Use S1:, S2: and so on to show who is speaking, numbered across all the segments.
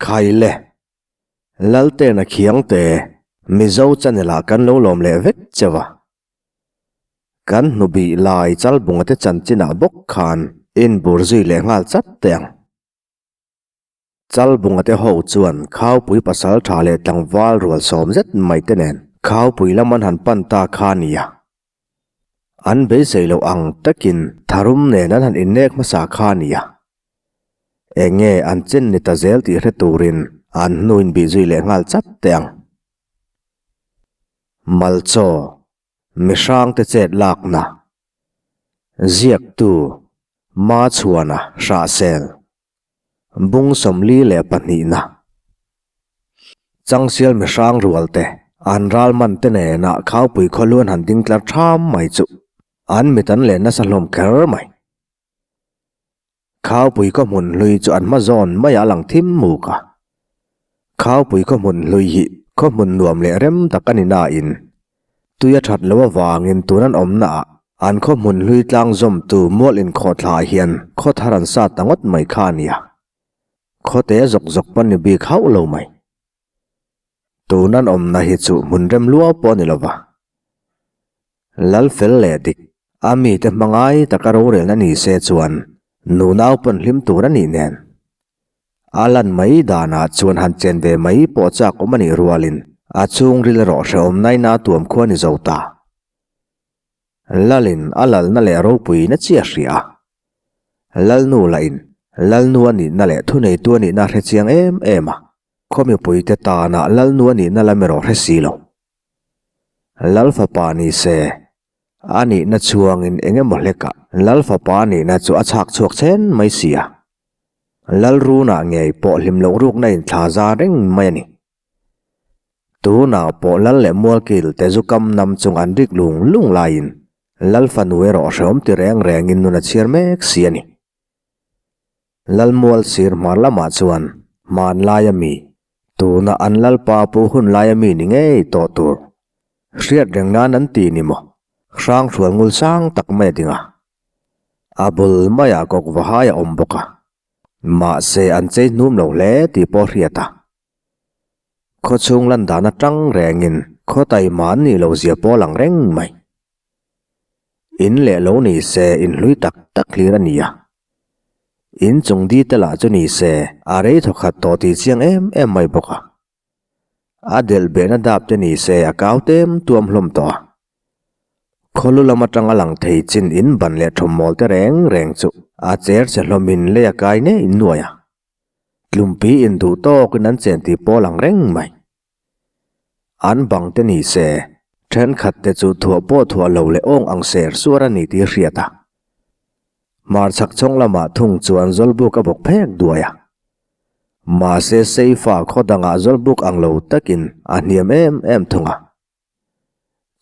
S1: Khaile, Laltena Khiangte, Mizo channel ah kan lo lawm leh vek cheu a. Kan hnubih lai Chalbunga te chanchin ah bawk khan inbur zui leh nghal chat teh ang. Chalbunga te ho chuan Khaupui pasal tha leh tlangval rual sawm zet mai te nen Khaupui lam an han pan ta kha nia. An beisei loh ang takin tharum nen an han innek hmasa kha a nia. Eng nge an chen ni ta zel tih hre turin an hnu inbih zui leh nghal chat teh ang. Malchaw, Mihrangte chet lakna, Ziaktu, Machhuana Hrahsel. Bung 42 na. Changsial mihrang rual te, an ral man te nena Khaupui khawlu an han ding tlar tham mai chu an mit an leh nasa hlawm kher mai. Khaupui khaw hmun hlui chu an hma zawn maiah a lang thim muk a. Khaupui khaw hmun hlui hi khaw hmun nuam leh rem tak a ni nain Tui a that loh avangin tun an awmna ah an khaw hmun hlui tlang zawmtu mual inkhawhthla ah hian khaw thar an sat ta ngawt mai kha a nia. Khawte zawk zawk pawn ni bik hauh lo mai. Tun an awmna hi chu hmun rem luau pawh a ni lova. Lal fel leh dik, a mite hmangai taka rorelna ni se chuan nunau pawn hlim tur a nih nen. A lan mai danah chuan han chen ve mai pawh chak awm a nih rualin a chhungril erawh hrehawm naina tuam khua ni zo ta. Lalin a lalna leh ropuina chi a hria a. Lalnu lahin Lalnu a nihna leh thuneitu a nihna a hre chiang em em a, khaw mipuite tana Lalnu a nihna lam erawh hre si lo. Lal fapa ni se, a nihna chhuangin eng emaw hlekah Lal fapa a nihna chu a chhak chhuak chhen mai si a. Lalrunah ngei pawh hlim loh rukna in thla za reng mai a ni. Tunah pawh Lal leh Mualkil te zu kam nam chung an rik lung lung laiin Lal fanu erawh hrehawm ti reng rengin nun a chhiar mek si a ni. Lal Mual sir hmar lamah chuan hmanlaia mi, tuna an Lalpa pu hun laia mi ni ngei tawh tur hriat reng nan an ti ni maw? Hrang hrual ngul sang tak mai a ding a. A bul maiah kawk vahai a awm bawk a, mahse an chei hnum lo hle tih pawh a hriat a. Khaw chhung lan dan atang rengin khaw taima an nih loh zia pawh a lang reng mai. In leh lo ni se in hlui tak tak hlir a ni a. In chung di te lah chu ni se a rei thawkhat tawh tih chiang em em mai bawk a. A delh behna dap te ni se a kau tem tuam hlawm tawh a. Khawlu lam atanga lang thei chin in ban leh thawmmawl te reng reng chu a cher che hlawmin lei a kai ngei nuai a. Tlumpi in duh tawkin an chen tih pawh a lang reng mai. An bang te ni se thenkhat te chu thuah pawh thuah lo leh awng ang ser suar a ni tih a hriat a. Hmarchhak chhawng lamah thung chuan Zawlbuk a bawk phek duai a. Mahse Seifa khaw dangah Zawlbuk ang lo takin a hniam em em thung a.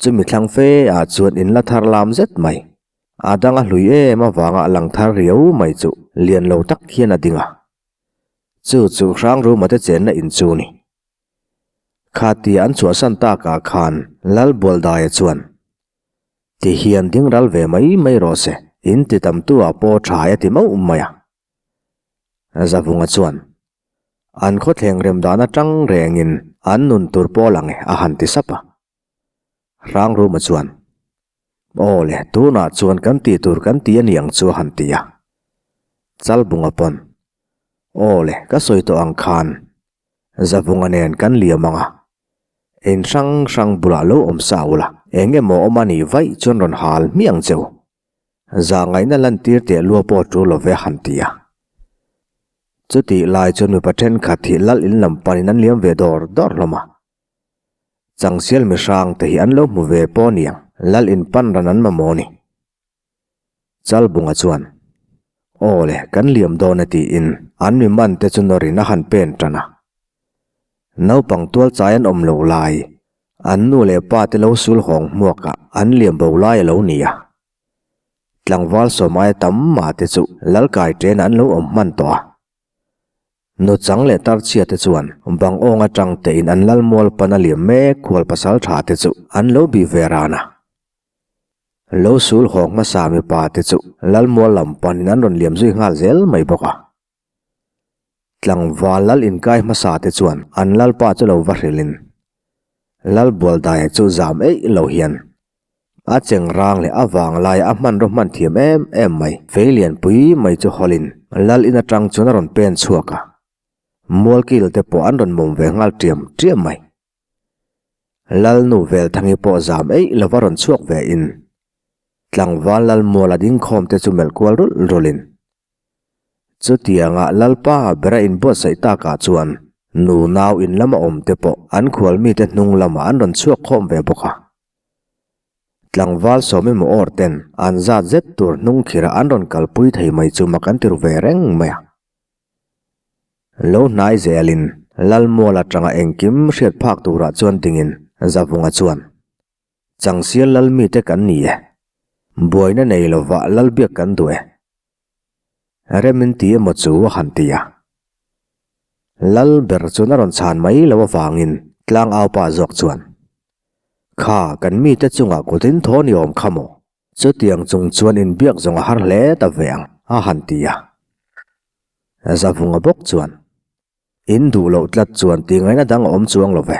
S1: Chumi thlang fe ah chuan in la thar lam zet mai. A dang a hlui em avanga a lang thar riau mai chu lian lo tak hian a ding a. Chu chu Hrangruma te chenna in chu ni. Khatia an chhuahsan takah khan Lalbualdaia chuan ti hian ding ral ve mai mai rawh se, in ti tamtu ah pawh tha e ti mauh mai a. Zavunga chuan, An khawthleng rem dan atang rengin an nun tur pawh lang e a han ti sap a. Hrangruma chuan, Aw le, tunah chuan kan tih tur kan ti a ni ang chu a han ti a. Chalbunga pawn, Aw le, ka sawi tawh ang khan Zavunga nen kan liam ang a, in hrang hrang bulah lo awm sa ula, eng emaw awm a nih vaih chuan rawn hal hmiah ang che u. Zahngaihna lantir teh lua pawh tul lo ve han ti a. Chutih lai chuan mipa thenkhat hi lal in lam panin an liam ve dawr dawr hlawm a. Changsial mihrang te hi an lo hmu ve pawh niang lal in pan ran an mamawh ni. Chalbunga chuan, Aw le, kan liam dawn e tiin an mi man te chu nawrin a han pen tan a. Naupang tual chai an awm lo lai, an nu leh pa te lo sul hawng hmuakah an liam bo lai a lo ni a. Tlangval sawmaia tam mah te chu Lalkai ṭena an lo awm hman tawh a. Nuchang leh Tarchhia te chuan bang awng aṭang tein an Lalmual pan a liam mek khual pasal ṭha te chu an lo bih ve ran a. Lo sul hawng hmasa mipa te chu Lalmual lam panin an rawn liam zui nghal zel mai bawk a. Tlangval lal inkai hmasa te chuan an lalpa chu lo va hrilhin Lalbualdaia chu zam eih lo hian a cheng rang leh a vang laia a hmanraw hman thiam em em mai fei lianpui mai chu hawlin lal in atang chuan a rawn pen chhuak a, mualkil te pawh an rawn mawm ve nghal ṭiam ṭiam mai. Lalnu Velthangi pawh zam eih lova rawn chhuak ve in tlangval Lalmuala dingkhawm te chu melh kual rulh rulhin Chutianga Lalpa bera inbuatsaih takah chuan nu nau in lama awm te pawh an khual mite hnung lamah an rawn chhuak khawm ve bawk a. Tlangval sawm emaw awr ten an zat zet tur hnung khirah an rawn kalpui thei mai chu mak an ti ru ve reng mai a. Lo hnai zelin Lalmual atanga engkim hriat phak turah chuan dingin Zavunga chuan, Changsial lal mite kan ni e. Buaina nei lovah Lalbiak kan duh e. Rem in ti emaw chu a han ti a. Lal ber chuan a rawn chhan mai lo avangin tlangau pa zawk chuan, Kha kan mite chungah kut in thaw ni awm kha maw? Chutiang chung chuan inbiak zawng a har hle ta ve ang, a han ti a. Zavunga bawk chuan, In duh loh tlat chuan ti ngaihna dang a awm chuang lo ve.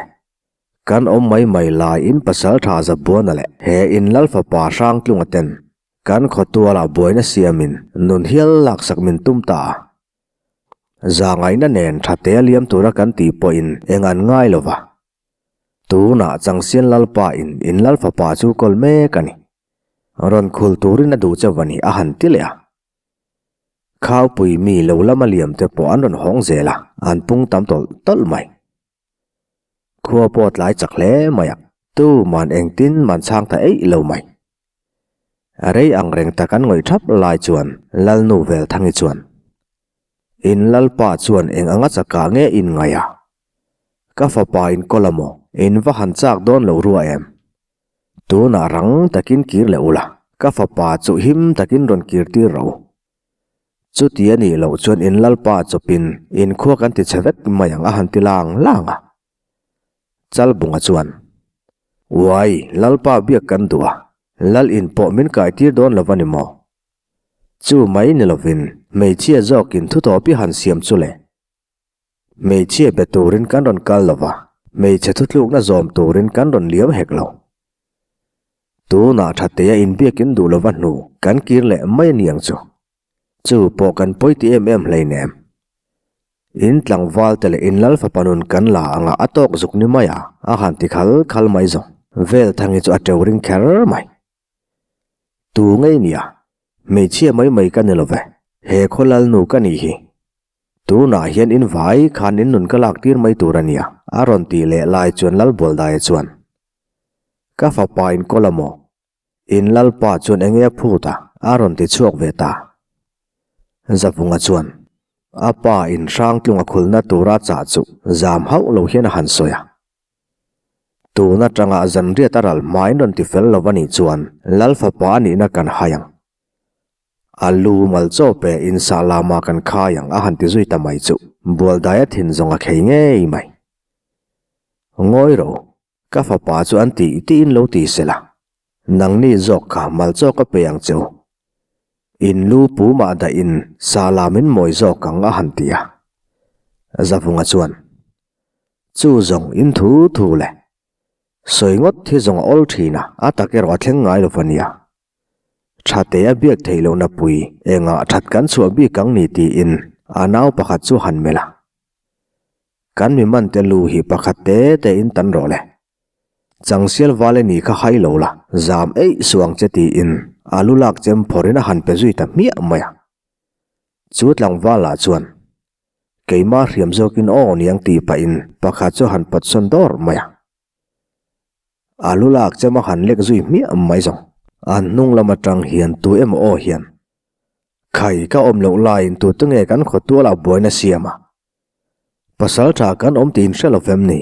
S1: Kan awm mai mai lai in pasaltha Zabuana leh he in lal fapa Hrangtlunga ten kan khawtualah buaina siamin nun hial laksak min tum ta a. Zangaihna nen tha te a liam tura kan tih pawhin eng an ngai lo va. Tunah Changsian Lalpa in in lal fapa chu kawl mek a ni. Rawn khul turin a duh chauh a ni a han ti leh a. Khaupui mi lo lama liam te pawh an rawn hawng zel a, an pung tam tawlh tawlh mai. Khua pawh tlai chak hle mai a, tuman engtin man chhang ta eih lo mai. Rei ang reng tak an ngawih thap lai chuan Lalnu Velthangi chuan, In Lalpa chuan eng anga chakah nge in ngaih a? Ka fapa in kawl a maw? In va han chak dawn lo rua em? Tunah rang takin kir leh ula, ka fapa chu him takin rawn kir tir rawh u. Chuti a nih loh chuan in lalpa chawpin in khua kan ti chhe vek mai ang a han ti lang lang a. Chalbunga chuan, Uai, lalpa biak kan duh a, lal in pawh min kai tir dawn lo va ni maw? Chu mai ni lovin hmeichhia zawkin thutawp i han siam chu le. Hmeichhia be turin kan rawn kal lo va, hmeichhe thutlukna zawm turin kan rawn liam hek lo. Tunah thateia inbiakin duh lova hnu kan kir leh mai a ni ang chu. Chu pawh kan pawi ti em em hleinem. In tlangval te leh in lal fapa nun kan la anga a tawk zuk ni mai a, a han ti khal khal mai zawng. Velthangi chu a teu ring kher mai. Tu ngei nia, hmeichhia mai mai ka ni lo ve, he khaw lalnu ka nih hi. Tunah hian in vai khan in nun ka lak tir mai tur a nia, a rawn tih leh lai chuan Lalbualdaia chuan, Ka fapa in kawl a maw? In Lalpa chuan enge a phut a? a rawn ti chhuak ve ta. Zavunga chuan, A pa in hrangtlung a khulna tura chah chu zam hauh lo hian a han sawi a. Tun atanga zanriat a ral hmain rawn ti fel lo a nih chuan Lal fapa a nihna kan hai ang. A lu mal chaw pe in sah lama kan khai ang a han ti zui ta mai chu Bualdaia thin zawng a khei ngei mai. Ngawi ro, ka fapa chu an tih tiin lo ti se la, nangni zawk kha mal chaw ka pe ang che u. In lu pu mah dah in sah lam in mawi zawk ang a han ti a. Zavunga chuan, Chu zawng in thu thu le. Sawi ngawt hi zawng a awl thin a, a tak erawh a thleng ngai lo va nia. Thate a biak theih lohna pui engah that kan chhuah bik ang ni tiin a nau pakhat chu han melh a. Kan mi man te lu hi pakhat te te in tan rawh le. Changsial vale ni kha hai lo la, zam eih suh ang che tiin a lu lak chem phawrh in a han pe zui ta hmiah mai a. Chu tlangval lah chuan keimah hriam zawkin aw niang tih pahin pakhat chu a han pawt sawn dawr mai a. A lu lak chem a han lek zui hmiah mai zawng. An hnung lam atang hian tu emaw aw hian, Khai ka awm loh laiin tu te nge kan khaw tualah buaina siam a? Pasal tha kan awm tiin hre lo vem ni?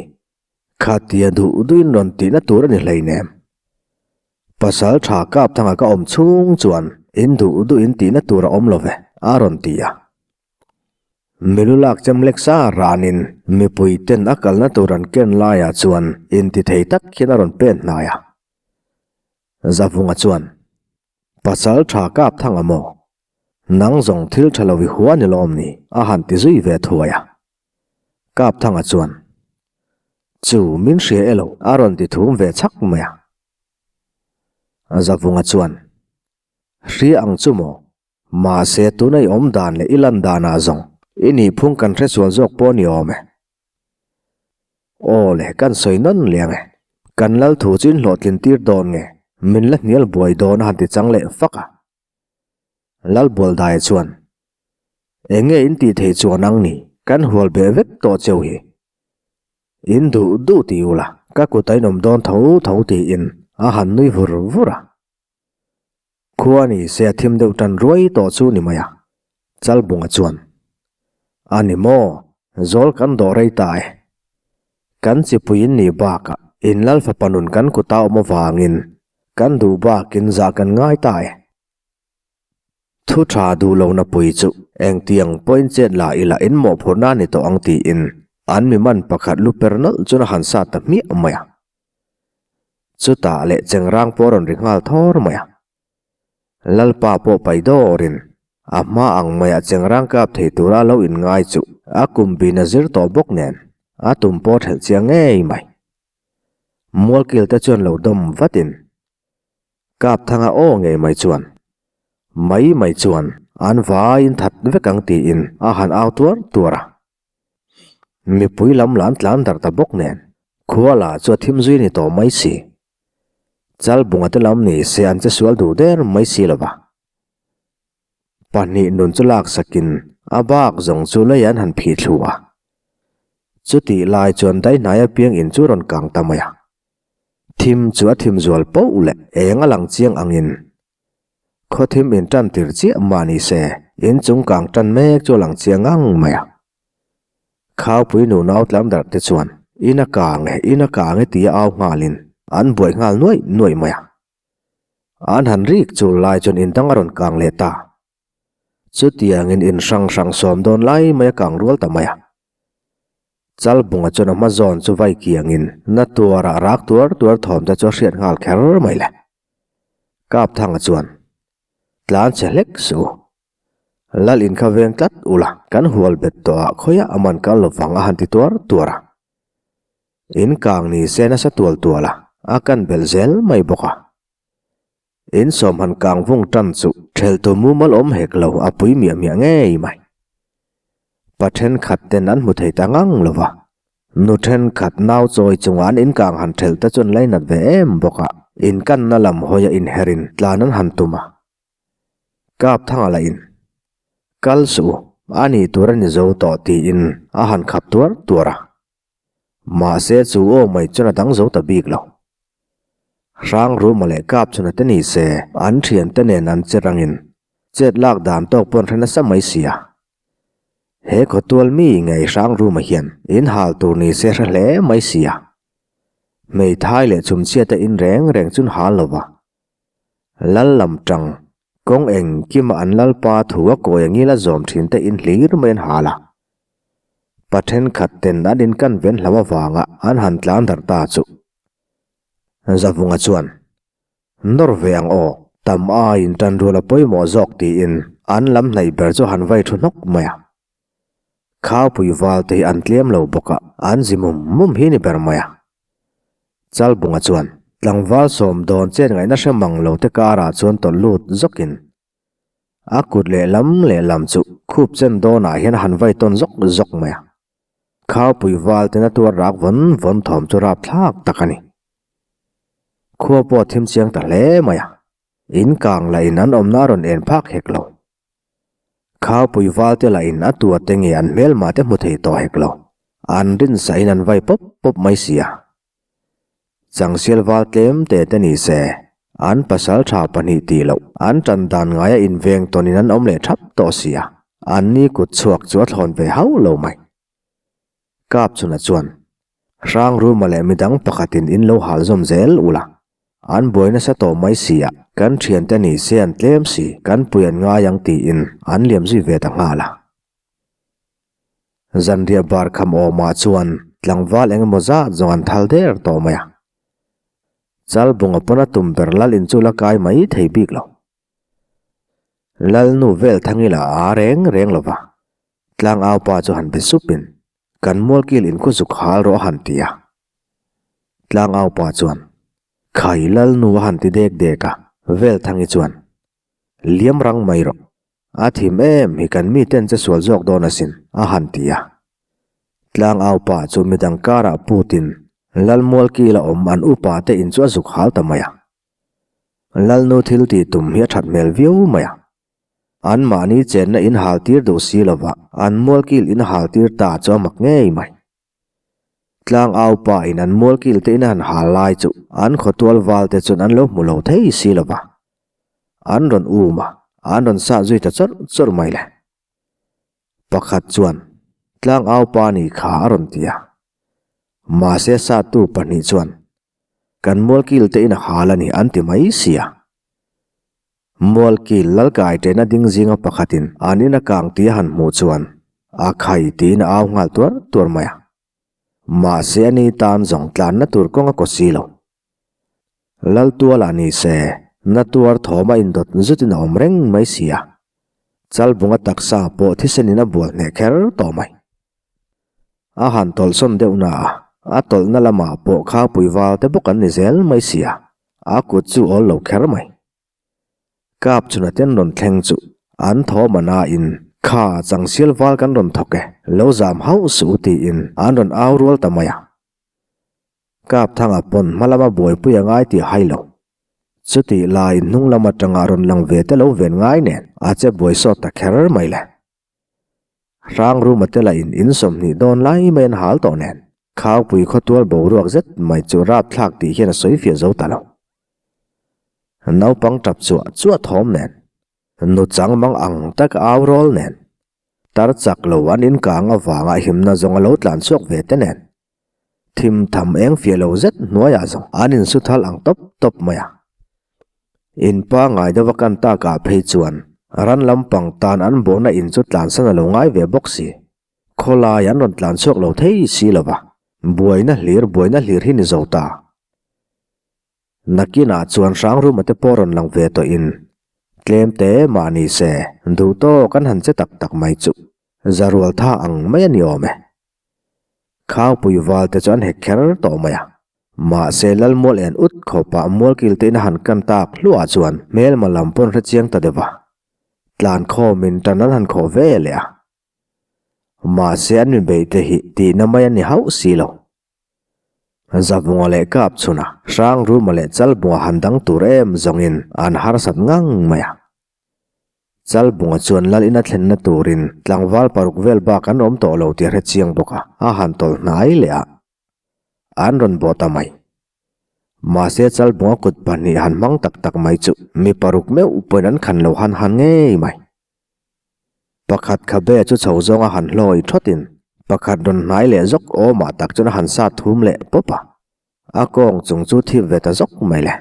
S1: Khatia duh duhin rawn tihna tur a ni hleinem. Pasal tha kap thanga ka awm chhung chuan in duh duhin tihna tur a awm lo ve, a rawn ti a. Milu lak chem lek sa ranin mipui ten a kalna tur an ken laiah chuan intithei tak hian a rawn pen hnai a. Zavunga chuan, Pasal tha kap thang a maw? Nang zawng thil tha lo i hua ni lawm ni? a han ti zui ve thuai a. Kapthanga chuan, Chu, min hria e lo, a rawn ti thum ve chhak mai a. Zavunga chuan, Hria ang chu maw? Mahse tuna i awm dan leh i lan danah zawng i nihphung kan hresual zawk pawh ni awm e. Aw le, kan sawi nawn leh ang e. Kan lal thu chu in hlawhtlin tir dawn nge? Min la hnial buai dawn a han ti chang leh fak a. Lalbualdaia chuan, Eng nge in tih theih chuan ang ni? Kan hual beh vek tawh cheu hi. In duh duh ti ula, ka kut a inawm dawn tho tho tiin a han nui vur vur a. Khua ni se a thim deuh tan ruai tawh chu ni mai a, Chalbunga chuan, A ni maw, zawl kan dawh rei ta e. Kan chipui in nih bakah in lal fapa nun kan kuta awm avangin kan duh bakin zah kan ngai ta e. Thu tha duh lohna pui chu engtiang pawhin chet la ila in mawhphurhna a ni tawh ang tiin an mi man pakhat lu per nawlh chuan a han sat ta hmiah mai a. Chutah leh chengrang pawh a rawn ri nghal thawr mai a. Lalpa pawh pai dawrin a hma ang maiah chengrang kap thei tura lo inngai chu a kum bin a zir tawh bawk nen a tum pawh thelh chiang ngei mai. Mualkil te chuan lo dawm vatin Kapthanga aw ngei mai chuan mai mai chuan an vaiin that vek ang tiin a han au tuar tuar a. Mipui lam lah an tlan darh ta bawk nen khua lah chu a thim zui ni tawh mai si. Chalbunga te lam ni se an che sual duh der mai si lo va. Pahnih nun chu laksakin a bak zawng chu lei an han phih thlu a. Chutih lai chuan daihnai apiang in chu rawn kang ta mai a. Thim chu a thim zual poh leh eng a lang chiang angin khaw thim in tan tir chiah mah ni se in chung kang tan mek chu a lang chiang ngang mai a. Khaupui nu nau tlam darh te chuan in a kang e, in a kang e tia au nghalin an buai nghal nuaih nuaih mai a. An han rik chul lai chuan in dang a rawn kang leh ta. Chutiangin in hrang hrang sawm dawn lai mai a kang rual ta mai a. Chalbunga chuan a hma zawn chu vai kiangin na tuarah rak tuar tuar thawm te chu a hriat nghal kher mai le. Kapthanga chuan, Tlan che hlek suh u. Lal in kha veng tlat ula, kan hual bet tawh ah khawiah a man kal lovang a han ti tuar tuar a. In kang ni se nasa tual tual a, a kan belh zel mai bawk a. In sawm han kang vung tan chu theltu mumal awm hek lo a pui miah miah ngei mai. Pa thenkhat ten an hmu thei ta ngang lo va, nu thenkhat nau chawi chunga an inkang han thelh te chuan lainat ve em bawk a, inkanna lam hawia inherin tlan an han tum a. Kapthanga lah in, Kal suh u, a ni tur a ni zo tawh tiin a han khap tuar tuar a. Mahse chu aw mai chuan a dang zo ta bik lo. Hrangruma leh Kapchhuna te ni se an thiante nen an che rangin chet lak dan tawk pawh an hre nasa mai sia. He khawtual mi ngei Hrangruma hian in hal tur ni se hre hle mai sia. Hmeithai leh chhumchhiate in reng reng chun hal lo va. Lal lam tang Kawng engkima an lalpa thu a kawi angil a zawm thin te in hlir mai an hal a. Pa thenkhat ten an inkan ven hlo avanga an han tlan darh ta chu. Zavunga chuan, Nawr ve ang aw, tam aiin tanrual a pawimawh zawk tiin an lam hnaih ber chu han vai thu hnawk mai a. Khaupui val te hi an tlem lo bawk a, an zi mum mum hi ni ber mai a. Chalbunga chuan tlangval sawm dawn chet ngaihna hre mang lo te karah chuan tawlh lut zawkin a kut lehlam lehlam chu khup chen dawnah hian a han vai tawn zawk zawk mai a. Khaupui val ten a tuar rak vawn vawn thawm chu rapthlak tak a ni. Khua pawh a thim chiang ta hle mai a, in kang lahin an awmna a rawn en phak hek lo. Khaupui valte lahin a tua te nge an hmelmah te hmu thei tawh hek lo. An rinsahin an vai pawp pawp mai sia. Changsial val tlem te te ni se, an pasal tha pahnih tih loh an tan dan ngaia inveng tawnin an awm leh thap tawh sia. An ni kut chhuak chu a thlawn ve hauh lo mai. Kapchhuna chuan, Hrangruma leh midang pakhatin in lo hal zawm zel ula, an buai nasa tawh mai si a, kan thiante ni se an tlem si, kan pui an ngai ang tiin an liam zui ve ta nghal a. Zanriah bar kham awmah chuan tlangval eng emaw zat zawng an thal der tawh mai a. Chalbunga pawn a tum ber lal in chu la kai mai thei bik lo. Lalnu vel thangila a reng reng lo va, tlangau pa chu han be supin, Kan mualkil in khu zuk hal rawh a han ti a. Tlangau pa chuan, Khai Lalnu a han ti dek dek a, Velthangi chuan, Liam rang mai rawh, a thim em hi kan miten che sual zawk dawn asin, a han ti a. Tlangau pa chu midang karah putin Lalmualkila awm an upa te in chu a zuk hal ta mai a. Lalnu thil tih tum hi a that hmel viau mai a. An mahni chenna in hal tir duh si lova an mualkil in hal tir ta chu a mak ngei mai. Tlang au pa in an mualkil te in a han hal lai chu an khawtual val te chuan an lo hmu lo thei si lova. An rawn um a, an rawn sah zui ta chawrh chawrh mai le. Pakhat chuan tlang au pa ni kha a rawn ti a. Mahse sahtu pahnih chuan kan mualkil te in a hal a ni an ti mai si a. Mualkil lalkai ṭena ding zinga pakhatin an in a kang tih a han hmuh chuan a khai tiin a au nghal tuar tuar mai a. Mahse a ni tan zawng tlanna tur kawng a kaw si lo. Laltualah ni se, na tuar thawm a indawt zutin a awm reng mai si a. Chalbunga taksa pawh thisenin a bual hneh kher tawh mai. A han tawlhsawn deuh na a, a tawlhna lamah pawh khangpui val te bawk an ni zel mai si a, a kut chu awl lo kher mai. Kap chhuna ten rawn thleng chu an thawm a nain, Kha changsial val kan rawn thawk e, lo zam hauh suh u tiin an rawn au rual ta mai a. Kap thanga pawn hma lama buaipui a ngai tih a hai lo. Chutih laiin hnung lam atanga rawn lang ve te lo ven ngai nen a che buai sawt ta kher mai le. Hrang ruma te lah in in 20 dawn lai mai an hal tawh nen, Khaupui khawtual boruak zet mai chu rapthlak tih hian a sawi fiah zo ta lo. Naupang tap chuah chuah thawm nen, nu chang mang ang tak au rawl nen, tar chak lo an inkang avanga himna zawng a lo tlan chhuak ve te nen, Thim tham eng fiah lo zet hnuaiah zawng an insu thal ang tawp tawp mai a. In pangngai deuh a kan takah phei chuan ran lampang tan an bawhna in chu tlansan a lo ngai ve bawk si. Khawlai an rawn tlan chhuak lo thei si lo va, buaina hlir buaina hlir hi ni zo ta. Nakinah chuan Hrangruma te pawh rawn lang ve tawhin tlem te mah ni se duh tawk an han che tak tak mai chu zarual tha ang mai a ni awm e. Khangpui val te chu an hek kher tawh mai a. Mahse Lalmual en ut khawpah Mualkil te in a han kan tak hluah chuan hmelma lam pawn hre chiang ta deuh a. Tlan khawmin tan an han khawh ve leh a. Mahse an mi beih te hi tihna mai a ni hauh si lo. Zavunga leh kap chhuna Hrangruma leh Chalbunga han dang tur em zawngin an harsat ngang mai a. Chalbunga chuan lal ina thlenna turin tlangval paruk vel bak an awm tawh lo tih a hre chiang bawk a, a han tawlh hnai leh a, an rawn bawh ta mai. Mahse Chalbunga kut pahnih han hmang tak tak mai chu mi paruk meuh pawhin an khan lo han han ngei mai. Pakhat khabe chu chho zawnga han hlawi thawtin pakhat rawn hnai leh zawk awmah tak chuan a han sat thum leh pawp a, a kawng chung chu thip ve ta zawk mai le.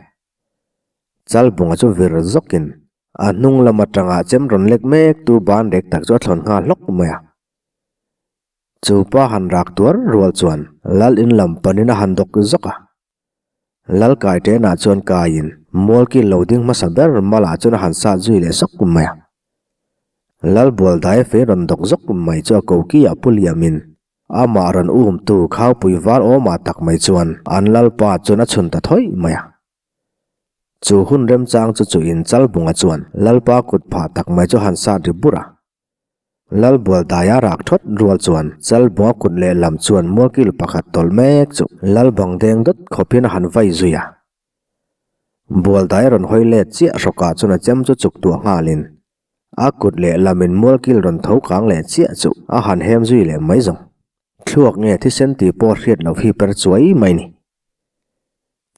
S1: Chalbunga chu vir zawkin a hnung lam atanga chem rawn lek mek tu ban rek tak chu a thlawn nghal hlawk mai a. Chu pa han rak tuar rual chuan lal in lam panin a han dawk zawk a. Lal kai tenah chuan kaiin mualkil lo ding hmasa ber malah chuan a han sat zui leh sawk mai a. Lal bual dai fei rawn dawk zawk mai chu a koki ah pu liamin amah rawn umtu khaupui var awmah tak mai chuan an lalpa chuan a chhun ta thawih mai a. Chu hun remchang chu chu in Chalbunga chuan Lalpa kut phah tak mai chu han sat ri bur a. Lalbual daia rak thawt rual chuan Chalbunga kut lehlam chuan mualkil pakhat tawlh mek chu Lalbang deng dawt khawpin a han vai zui a. Bual dai rawn hawi let chiah hrawkah chuan a chem chu chuk tuah nghalin a kut lehlamin mualkil rawn tho kang leh chiah chu a han hem zui leh mai zawng. Thluak nge thisen tih pawh hriat loh hi per chuai mai ni.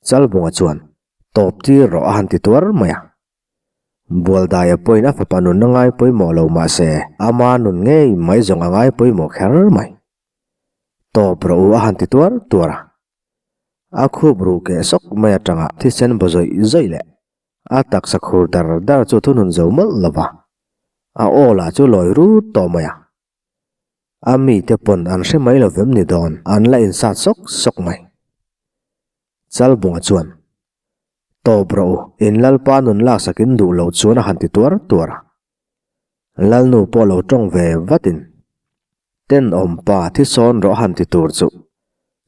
S1: Chalbunga chuan, Tawp tir rawh a han ti tuar mai a. Bualdaia pawhin a fapa nun a ngai pawimawh lo mah se, ama nun ngei mai zawng a ngai pawimawh kher mai. Tawp rawh u a han ti tuar tuar a. A khup ruh keh sawk mai atanga thisen baw zawih zawih leh a taksa khur dar dar chu thunun zo mawlh lo va, a aw lah chu lawi rut tawh mai a. A mite pawn an hre mai lo vem ni dawn, an la insat sawk sawk mai. Chalbunga chuan, Tawp rawh u, in Lalpa nun laksakin duh loh chuan a han ti tuar tuar a. Lalnu pawh lo tawng ve vatin, Tenawm pa thi sawn rawh han ti tur chu.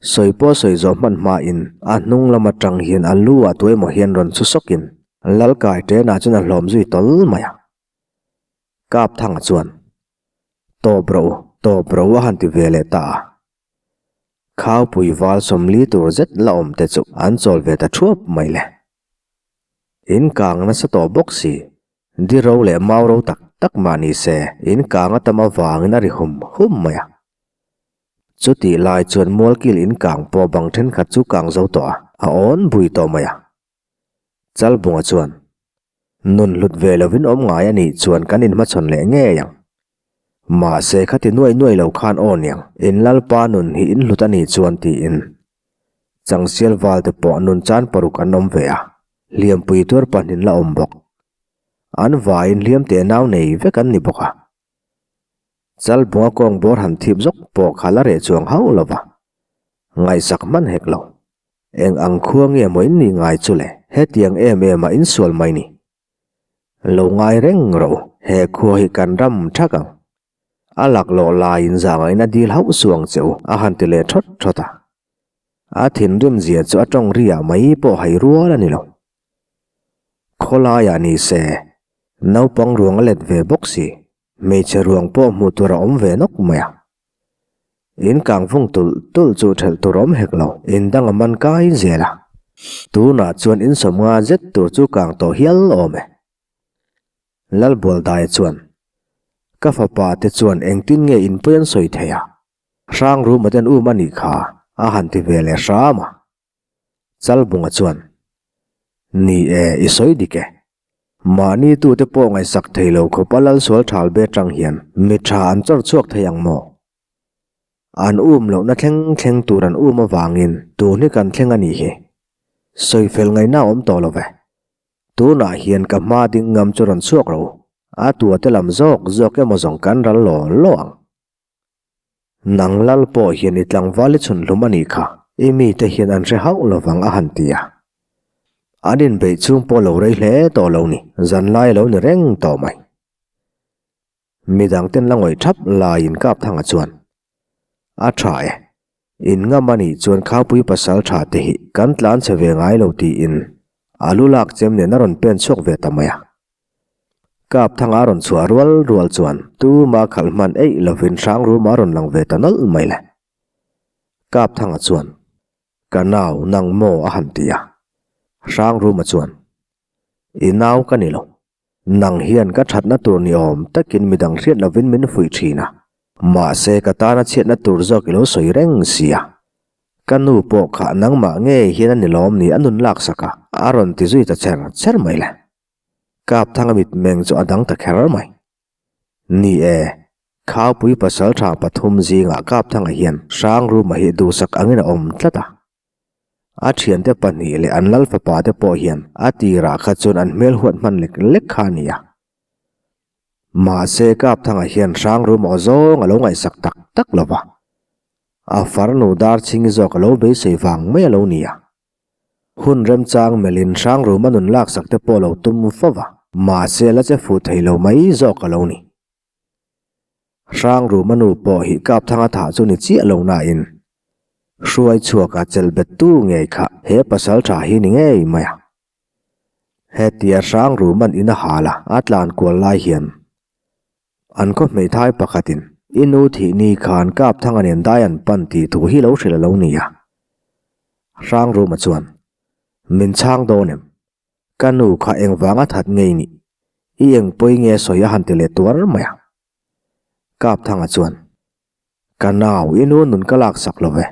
S1: Sawi pawh sawi zawh hman hmain a hnung lam atang hian a lu ah tuemaw hian rawn chhu sawkin Lalkai ṭenah chuan a hlawm zui tawl mai a. Kapthanga chuan, Tawp rawh u, tawp rawh u a han ti ve leh ta a. Khaupui val 40 tur zet la awm te chu an chawl ve ta thuap mai le. In kang nasa tawh bawk si, di ro leh mau ro tak tak mah ni se in kang a tam avangin a ri hum hum mai a. Chutih lai chuan mualkil in kang pawh bang thenkhat chu kang zo tawh a, a awn bui tawh mai a. Chalbunga chuan, Nun hlut ve lovin awm ngai a nih chuan kan inhmachhawn leh ngei ang. Mahse khati nuai nuai lo khan aw niang, in Lalpa nun hi in hlut a nih chuan tiin. Changsial valte pawh nun chan paruk an awm ve a, hliampui tuar pahnin la awm bawk. An vaiin hliam teh nau nei vek an ni bawk a. Chalbunga kawng bawr han thip zawk pawh kha la reh chuang hauh lo va, ngaihsak hman hek lo. Eng ang khua nge maw in nih ngai chu le? Hetiang em em a insual mai ni. Lo ngai reng rawh u, he khua hi kan ram thak ang. A laklawh laiin zangain a dil hauh suang che u, a han ti leh thawt thawt a. A thinrim zia chu a tawng ri ah mai pawh hai rual a ni lo. Khawlaiah ni se, naupang ruang a let ve bawk si. Hmeichhe ruang pawh hmuh tur a awm ve nawk mai a. In kang vung tulh tulh chu thelh tur awm hek lo, in dang a man kai zel a. Tunah chuan in 50 zet tur chu kang tawh hial awm e. Lalbualdaia chuan, Ka fapa te chuan engtin nge in pawi an sawi thei a? Hrang ruma ten um a nih kha, a han ti ve leh hram a. Chalbunga chuan, Ni e, i sawi dik e. Mahni tute pawh ngaihsak thei lo khawp a lal sual thal be tang hian mi tha an chawr chhuak thei ang maw? An um lohna thleng thleng tur an um avangin tun hi kan thleng a nih hi. Sawifel ngaihna awm tawh lo ve. Tunah hian ka hma ding ngam chu rawn chhuak rawh u. A tua te lam zawk zawk emaw zawng kan ral law law ang. Nang lal pawh hian i tlangval i chhun hlum a nih kha, i mite hian an hre hauh lovang a han ti a. An inbeih chhung pawh lo rei hle tawh lo ni, zanlai a lo ni reng tawh mai. Midangten la ngawih thap laiin Kapthanga chuan, A tha e, in ngam a nih chuan Khaupui pasal tha te hi kan tlan chhe ve ngai lo tiin a lu lak chem nen a rawn pen chhuak ve ta mai a. Kapthanga a rawn chhuah rual rual chuan tuma khalh hman eih lovin Hrangruma a rawn lang ve ta nawlh mai le. Kapthanga chuan, Ka nau, nang maw? a han ti a. Hrangruma chuan, I nau ka ni lo. Nang hian ka thatna tur ni awm takin midang hriat lovin min fuih thin a. Mahse ka tana chhiatna tur zawk i lo sawi reng si a. Ka nu pawh kha nangmah ngei hian a ni lawm ni a nun laksak a, a rawn ti zui ta cher cher mai le. Kapthanga mitmeng chu a dang ta kher mai. Ni e, Khaupui pasal tha pathum zingah Kapthanga hian Hrangruma hi duhsak angin a awm tlat a. A thiante pahnih leh an lal fapa te pawh hian a tirah kha chuan an hmel huat hman lek lek kha a ni a. Mahse Kapthanga hian Hrangruma aw zawng a lo ngaihsak tak tak lo va. A farnu Darchhingi zawk a lo beisei vang mai a lo ni a. Hun remchang melhin Hrangruma nun laksak te pawh lo tum fo va, mahse la che fuh thei lo mai zawk a lo ni. Hrangruma nu pawh hi Kapthanga thah chu ni chiah lo nain, hruai chhuaka chelh bettu ngei kha he pasal tha hi ni ngei mai a. Hetia Hrangruma'n in a hal a, a tlan kual lai hian An khaw hmeithai pakhatin i nu thih ni khan Kapthanga nen dai an pan tih thu hi lo hrilh a lo ni a. Hrangruma chuan, Min chhang dawn em? Ka nu kha engvanga that ngei nih? I eng pawi nge sawi a han ti leh tuar mai a. Kapthanga chuan, Ka nau, i nu nun ka laksak lo ve.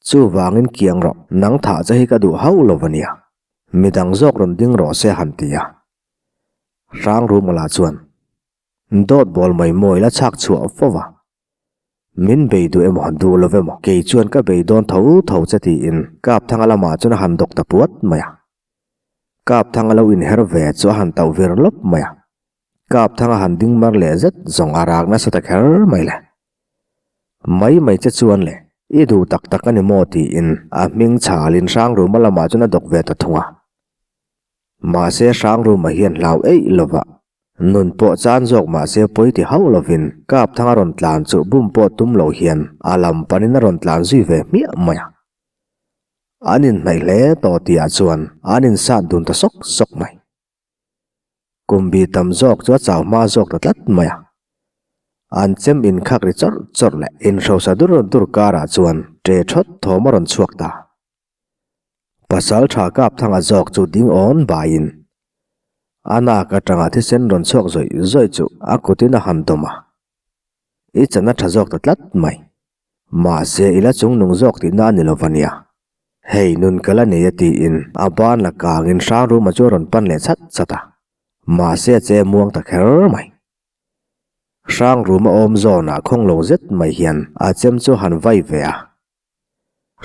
S1: Chuvangin kiang rawh, nang thah che hi ka duh hauh lo va nia. Midang zawk rawn ding rawh se han ti a. Hrangrumala chuan dawt bawl mai mawi la chhak chhuah fo va, Min bei duh emaw, duh lo emaw, kei chuan ka bei dawn tho tho che tiin Kapthanga lamah chuan a han dawk ta puat mai a. Kapthanga lo inher ve chu a han tauh vir lawp mai a. Kapthanga han ding mar leh zet zawng a rak nasa ta kher mai le. Mai mai che chuan le, i duh tak tak a ni maw tiin a hming chhalin Hrangruma lamah chuan a dawk ve ta thung a. Mahse Hrangruma hian hlau eih lova. Nun pawh chan zawk mah se pawi ti hauh lovin Kapthang a rawn tlan chu bum pawh tum lo hian a lam panin a rawn tlan zui ve hmiah mai a. An inhnaih hle tawh tihah chuan an insat dun ta sawk sawk mai. Kum bi tam zawk chu a chau hma zawk ta tlat mai a. An chem inkhak ri chawrh chawrh leh inhrosa dur dur karah chuan ṭe ṭhawt thawm a rawn chhuak ta. Pasal tha kap thanga zawk chu ding awn baiin a nak atanga thisen rawn chhuak zawih zawih chu a kutin a han dawm a. I chan a tha zawk ta tlat mai. Mahse i la chungnung zawk tihna a ni lo va nia. Hei nun ka la nei a tiin a ban la kangin Hrangruma chu a rawn pan leh chat chat a. Mahse a che muang ta kher mai. Hrangruma awm zawnah khawng lo zet mai hian a chem chu a han vai ve a.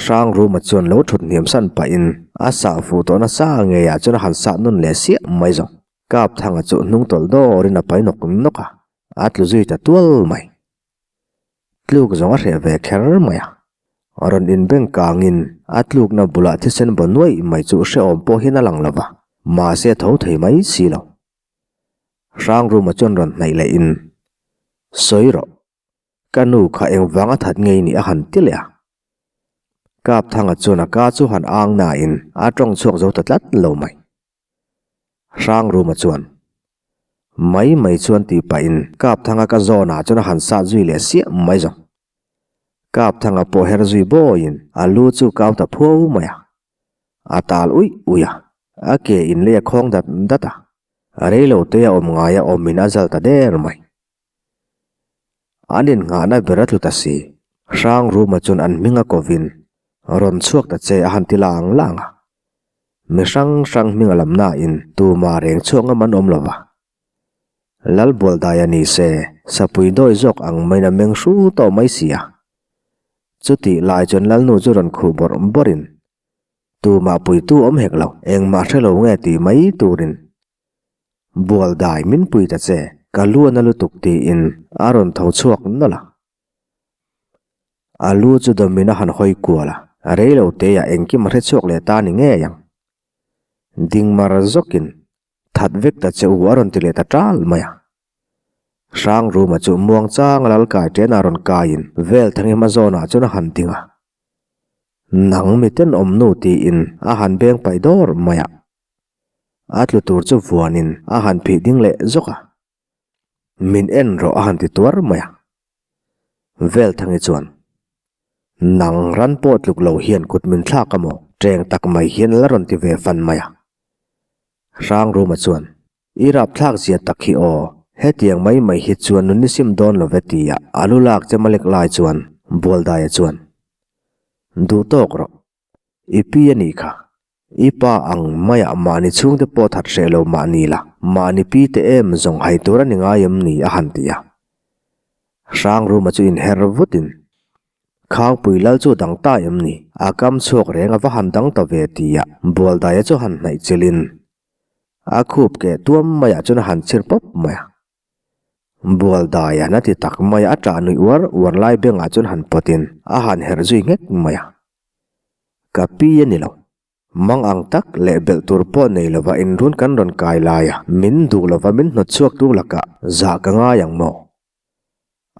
S1: Hrangruma chuan lo thut hniam san pahin a sah fuh tawh nasa ngeiah chuan a han sah nawn leh siah mai zawng. Kapthanga chu hnung tawlh dawrin a pai nawk nawk a, a tlu zui ta tual mai. Tluk zawng a hreh ve kher mai a, rawn inbeng kangin a tlukna bulah thisen baw nuaih mai chu hrehawm pawh hian a lang lo va, mahse a tho thei mai si lo. Hrangruma chuan rawn hnaih lehin, Sawi rawh. Ka nu kha engvang a that ngei nih a han ti leh a. Kapthanga chuan a ka chu han ang nain a tawng chhuak zo ta tlat lo mai. Hrangruma chuan, Mai mai chuan tih pahin Kapthanga ka zawnah chuan a han sat zui leh siah mai zawng. Kapthanga pawh her zui bawiin a lu chu kau ta phuau mai a. A tal uih uih a, a ke in lei a khawng dat dat a. Reilo te a awm ngai a awmin a zal ta der mai. An innghahna ber a tlu ta si. Hrangruma chuan an hming a kovin rawn chhuak ta che a han ti lang lang a. Mi hrang hrang hming a lam nain tumah reng chhuak ngam an awm lo va. Lalbualdaia ni se, sapui dawi zawk ang maiin a meng hru tawh mai si a. Chutih lai chuan Lalnu chu rawn khuh bawrh bawrhin, Tumah puitu awm hek lo, engmah hre lo nge tih mai turin Bual dai min pui ta che, ka lu a na lutuk tiin a rawn tho chhuak nawlh a. A lu chu dawmin a han hawi kual a, rei lo teiah engkim a hre chhuak leh ta ni ngei ang. Ding mar zawkin that vek ta che u a rawn ti leh ta ṭal mai a. Hrangruma chu muang chang a lal kai ṭen a rawn kaiin vel thang i hma zawnah chuan a han ding a. Nang mi tenawm nu tiin a han beng paih dawr mai a. A tlu tur chu vuanin a han phih ding leh zawk a. Min en rawh a han ti tuar mai a. Velthangi chuan, Nang ran pawh tluk lo hian kut min thlak a maw? Teng tak mai hian la rawn ti ve fan mai a. Hrangruma chuan, I rapthlak zia tak hi aw, hetiang mai mai hi chuan nun i sim dawn lo ve tia a lu lak che malek lai chuan Bualdaia chuan, Duh tawk rawh, I pi a nih kha. I pa ang maiah mahni chhungte pawh that hreh lo mahni la, mahni pi te em zawng hai tur a ni ngai em ni a han ti a. Hrangruma chu inher vutin, Khangpui lal chu dang ta em ni? A kam chhuak reng a va han dang ta ve tia Bualdaia chu han hnaih chilhin a khup keh tuam maiah chuan a han chhir pawp mai a. Bualdaia na ti tak maia a ṭah nuih uar uar lai bengah chuan han pawtin a han herh zui nghek mai a. Ka pi a ni lo. Mang ang tak leh belh tur pawh nei lova inrun kan rawn kai lai a, min duh lova min hnawt chhuak tu lakah zah ka ngai ang maw?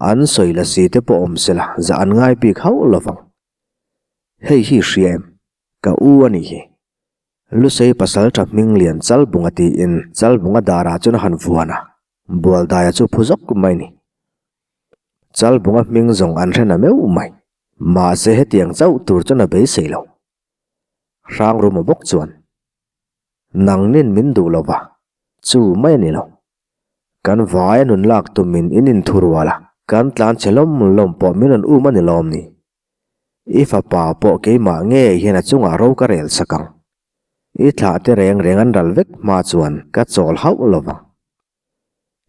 S1: An sawi la si te pawh awm sela zah an ngai bik hauh lovang. Hei hi hria em? Ka u a nih hi. Lusei pasal tha hming lian Chalbunga tiin Chalbunga darah chuan a han vuan a, Bualdaia chu phu zawk mai ni. Chalbunga hming zawng an hre na meuh mai. Mahse hetiang chauh tur chuan a beisei lo. Hrangruma bawk chuan, Nangnin min duh lo va, chu mai a ni lo. Kan vai a nun lak tumin in inthurual a, kan tlan chhe lawm lawm pawh min rawn um a ni lawm ni. I fapa pawh keimah ngei hian a chungah ro ka rel sak ang. I thlah te reng reng an ral vek hma chuan ka chawl hauh lo vang.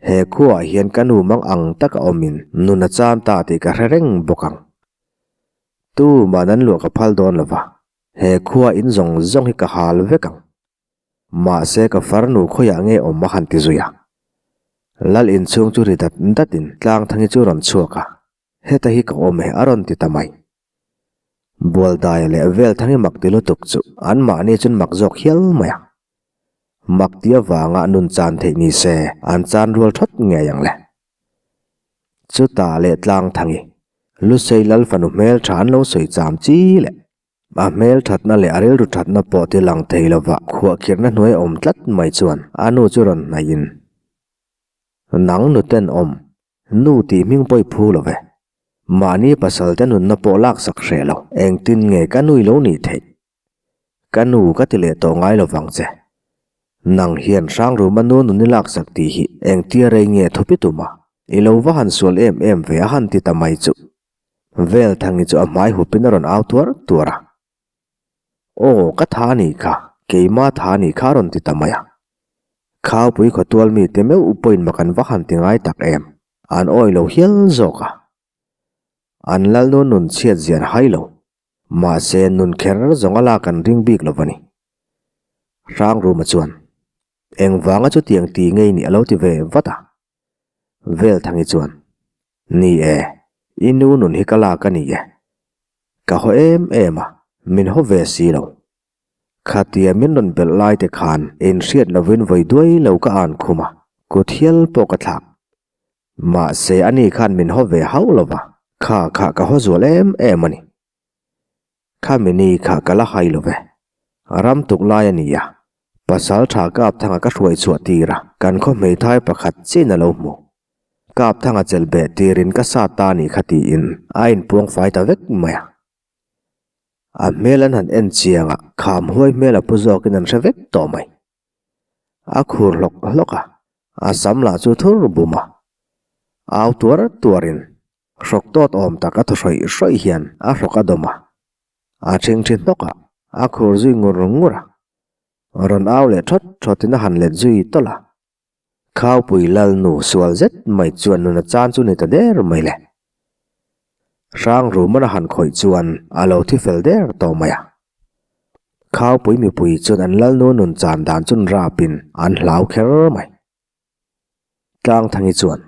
S1: He khuaah hian ka nu mang ang taka awmin nun a chan ta tih ka hre reng bawk ang. Tuman an luah ka phal dawn lo va, he khua in zawng zawng hi ka hal vek ang. Mahse ka farnu khawiah nge awm a han ti zui a. Lal inchhung chu ri dat datin Tlangthangi chu rawn chhuak a, Heta hi ka awm e a rawn ti ta mai. Bualdaia leh Velthangi mak ti lutuk chu anmahni chuan mak zawk hial mai a. Mak ti avanga nun chan theih ni se an chan rual thawt ngei ang le. Chutah leh tlang thangi Lusei lal fanu hmeltha an lo sawi cham chi leh a hmelthatna leh a rilru thatna pawh ti lang thei lova khuahkhirhna hnuai a awm tlat mai chuan a nu chu rawn hnaihin, Nang nuten awm, nu tih hming pawh i phu lo ve. Mahni pasal te nunna pawh laksak hreh lo, engtin nge ka nui lo nih theih? Ka nu ka ti leh tawh ngai lo vang che. Nang hian Hrangruma nu nun i laksak tih hi engtia rei nge thupi tum a? I lo va han sual em em ve a han ti ta mai chuh. Velthangi chu a hmai hupin a rawn au tuar tuar a. Aw, ka tha a nih kha, keima tha a nih kha a rawn ti ta mai a. Khaupui khawtual mite meuh pawhin mak an va han ti ngai tak em, an awi lo hial zawk a. An lalnu nun chhiat zian hai lo. Mahse, nun kher zawng a lak an ring bik lo va ni. Hrangruma chuan, Engvanga chutiang ti ngei nih a lo ti ve vat a. Velthangi chuan, Ni e, i nu nun hi ka lak a ni e. Ka haw em em a, min haw ve si lo. Khatia min rawn belh lai te khan inhriat lovin vawi duai lo ka an khum a, kut hial pawh ka thlak. Mahse ani khan min haw ve hauh lo va, kha kha ka haw zual em em a ni. Khami ni kha ka la hai lo ve. Ram tuk lai a ni a, pasal tha Kapthanga ka hruai chhuah tir a, kan khaw hmeithai pakhat chin a lo hmu. Kapthanga chelh beh tirin ka sa ta ni kha tiin a inpuang fai ta vek mai a. A hmel an han en chiang a, kham huai hmel a pu zawkin an hre vek tawh mai. A khur hlawk hlawk a, a sam lah chu thur bum a. Au tuar tuarin hrawk tawt awm tak a thaw hrawih hrawih hian a hrawk a dawm a. A ṭhingṭhi hnawk a, a khur zui ngur ngur a. Rawn au leh ṭhawt ṭhawtin a han let zui tawlh a. Khaupui Lalnu sual zet mai chuan nuna chan chu ni ta der mai le. Hrangruman a han khawih chuan a lo thi fel der tawh mai a. Khaupui mipui chuan an Lalnu nun chan dan chun rapin an hlau kher mai. Tlangthangi chuan,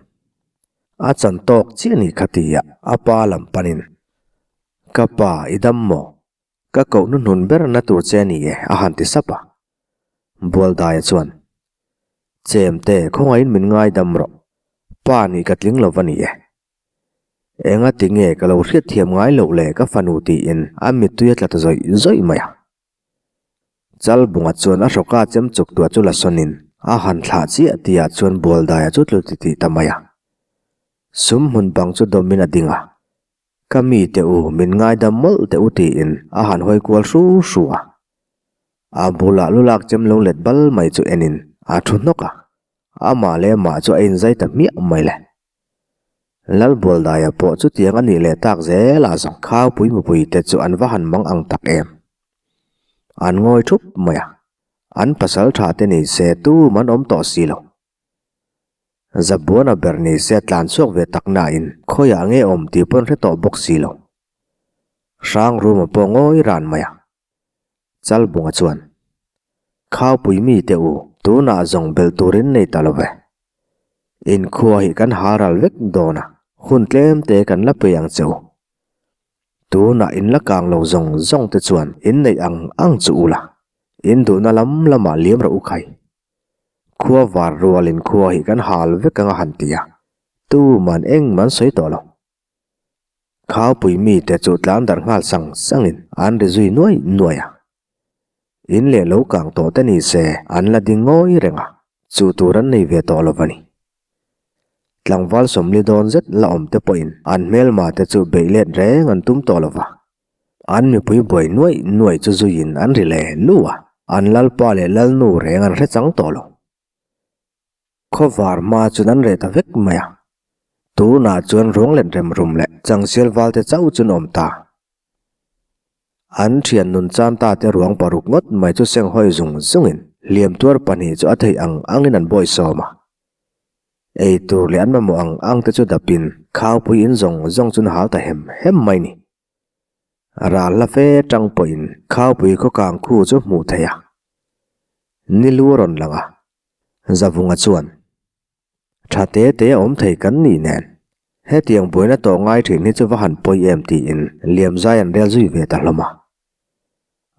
S1: A chan tawk chiah ni kha tia a pa lam panin, Ka pa i dam maw? Ka koh hnuhnun ber na tur che a ni e, a han ti sap a. Bualdaia chuan, Chemte, khawngaihin min ngaidam rawh. Pa nih ka tling lo va ni e. Enga ti nge ka lo hriatthiam ngai loh le ka fanu tiin a mittui a tla ta zawih zawih mai a. Chalbunga chuan a hrawka chem chuk tuah chu la sawnin a han thlah chiah tihah chuan Bualdaia chu tlu titih ta mai a. Sum hmun bang chu dawmin a ding a. Ka mite u, min ngaidam mawlh teh u tiin a han hawi kual hru hru a. A bulah lu lak chem lo let bal mai chu enin a thu hnawk a, amah leh amah chu a inzai ta hmiah mai le. Lalbualdaia pawh chutiang a nih leh tak zelah zawng khaupui mipui te chu an va han mang ang tak em. An ngawi thup mai a, an pasal tha te ni se tum an awm tawh si lo. Zabuana ber ni se tlan chhuak ve tak nain khawiah nge awm tih pawn hre tawh bawk si lo. Hrangruma pawh ngawi ran mai a. Chalbunga chuan, Khaupui mi te u, tunah zawng belh turin nei ta lo ve. Inkhua hi kan ha ral vek dawn a, hun tlem te kan la pe ang che u. Tunah in la kang lo zawng zawng te chuan in neih ang ang chu u la, in duhna lam lamah liam rawh u khai. Khua var rualin khua hi kan hal vek anga han ti a, tuman engmah an sawi tawh lo. Khaupui mite chu tlan darh nghal sang sangin an ri zui nuai nuai a. In leh lo kang tawh te ni se an la ding ngawi reng a, chu tur an nei ve tawh lo va ni. Tlangval sawmli dawn zet la awm te pawhin an hmelma te chu beih let reng an tum tawh lo va. An mipui buai nuaih nuaih chu zuiin an ri le lu a, an lalpa leh lalnu reng an hre chang tawh lo. Khawvar hma chuan an reh ta vek mai a, tunah chuan ruang let rem rum leh changsial val te chauh chu an awm ta. An thian nun chan ta te ruang paruk ngawt mai chu seng hawi zung zungin hliam tuar pahnih chu a theih ang angin an bawihsawm a. Ei tur leh an mamawh ang ang te chu dapin khaupui in zawng zawng chu an hal ta hem hem mai ni. Ral hla fe tang pawhin khaupui khaw kang khu chu hmuh theih a, ni lu a rawn lang a, Zavunga chuan, Tha te te a awm thei kan nih nen, hetiang buaina tawh ngai thin hi chu va han pawi em tiin liam zai an rel zui ve ta hlawm a.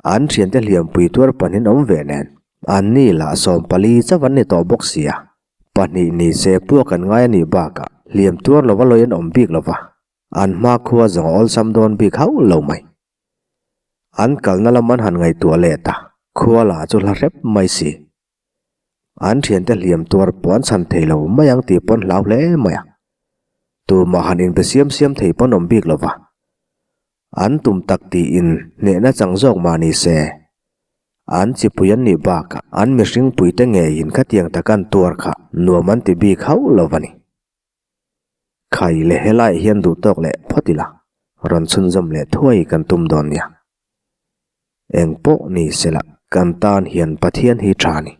S1: An thiante hliampui tuar panin awm ve nen. Anni lah 14 chauh an ni tawh bawk sia, pahnih ni se puak an ngai a nih bakah hliam tuar lova lawi an awm bik lova, an hmakhua zawng a awlsam dawn bik hauh lo mai. An kalna lam an han ngaihtuah leh ta, khua lah chu hla hrep mai si. An thiante hliam tuar pawh an chhan thei lo mai ang tih pawn hlau hle mai a. Tumah han inbe siam siam thei pawn awm bik lova. An tum tak tiin hnehna chang zawk mah ni se. An chipui an nih bakah an mihring puite ngeiin khatiang taka an tuar kha nuam an ti bik hauh lo a ni. Khai leh helaiah hian duh tawk leh phawt ila, rawn chhunzawm leh thuai kan tum dawn nia. Eng pawh ni sela kan tan hian Pathian hi tha a ni.